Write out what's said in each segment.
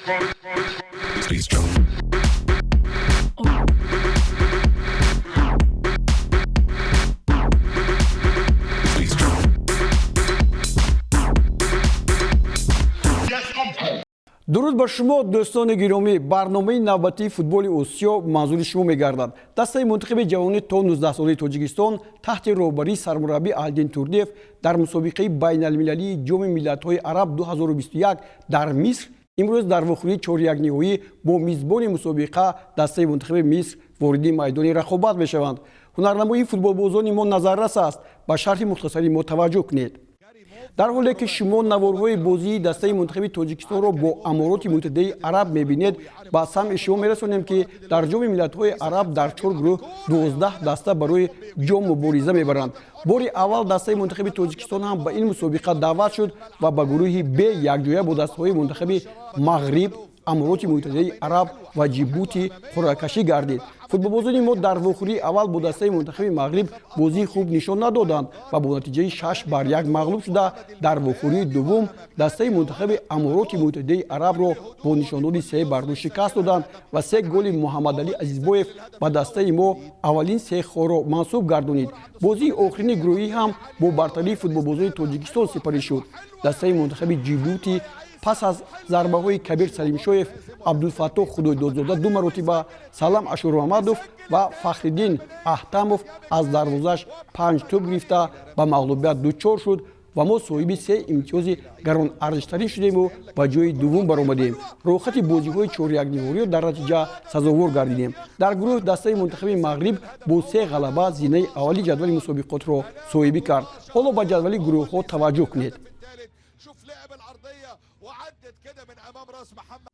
Дуруд ба шумо, дӯстони гиромӣ. Барномаи навбатии футболи Осиё манзури шумо мегардад. Дастаи мунтахаби ҷавонӣ то 19-солаи Тоҷикистон таҳти роҳбарии сармураббӣ Аҳлиддин Турдиев дар мусобиқаи байналмилалии Ҷоми миллатҳои араб 2021 дар Миср имрӯз дар вохӯрии чорякниҳоӣ бо мизбони мусобиқа, дастаи мунтахаби Миср, вориди майдони рақобат мешаванд. Ҳунарнамоии футболбозони мо назаррас аст. Ба шарҳи мухтасари мо таваҷҷӯҳ кунед. Дар ҳоле ки шумо наворҳои бозии дастаи мунтахаби Тоҷикистонро бо Амороти Муттаҳидаи Араб мебинед, ба самъи шумо мерасонем, ки дар Ҷоми миллатҳои араб дар чор гурӯҳ 12 даста барои ҷом мубориза мебаранд. Бори аввал дастаи мунтахаби Тоҷикистон ҳам ба ин мусобиқа даъват шуд ва ба гурӯҳи Б якҷоя бо дастаҳои мунтахаби Мағриб, Амороти Муттаҳидаи Араб ва Ҷибути қуръакашӣ гардид. Футболбозони мо дар вохӯрии аввал бо дастаи мунтахаби Мағриб бозии хуб нишон надоданд ва бо натиҷаи 6-1 мағлуб шуда, дар вохӯрии дуввум дастаи мунтахаби Амороти Муттаҳидаи Арабро бо нишондоди 3-2 шикаст доданд ва се голи Муҳаммадалӣ Азизбоев ба дастаи мо аввалин се холро мансуб гардонид. Бозии охирини гурӯҳӣ ҳам бо бартарии футболбозони Тоҷикистон сипарӣ шуд. Дастаи мунтахаби Ҷибути пас аз зарбаҳои Кабир Салимшоев, Абдулфаттоҳ Худойдодзода ду маротиба, Салам Ашурмамадов ва Фахриддин Аҳтамов аз дарвозаш панҷ тӯб гирифта, ба мағлубият дучор шуд ва мо соҳиби се имтиёзи гаронарзиштарин шудему ба ҷои дуввум баромадем. Рӯхати бозиҳои чорякниҳориро дар натиҷа сазовор гардидем. Дар гурӯҳ дастаи мунтахаби Мағриб бо се ғалаба зинаи аввали ҷадвали мусобиқотро соҳибӣ кард. Ҳоло ба ҷадвали гурӯҳҳо таваҷҷӯҳ кунед. وعدت كده من امام راس محمد.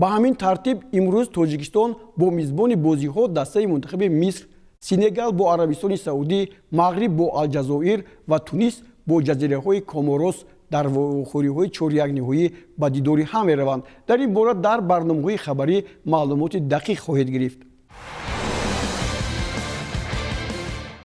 Ба ҳамин тартиб, имрӯз Тоҷикистон бо мизбони бозиҳо, дастаи мунтахаби Миср, Сенегал бо Арабистони Саудӣ, Мағриб бо Алҷазоир ва Тунис бо ҷазираҳои Коморос дар вохӯриҳои чорякниҳоӣ ба дидори ҳам мераванд. Дар ин бора дар барномаҳои хабарӣ маълумоти дақиқ хоҳед гирифт.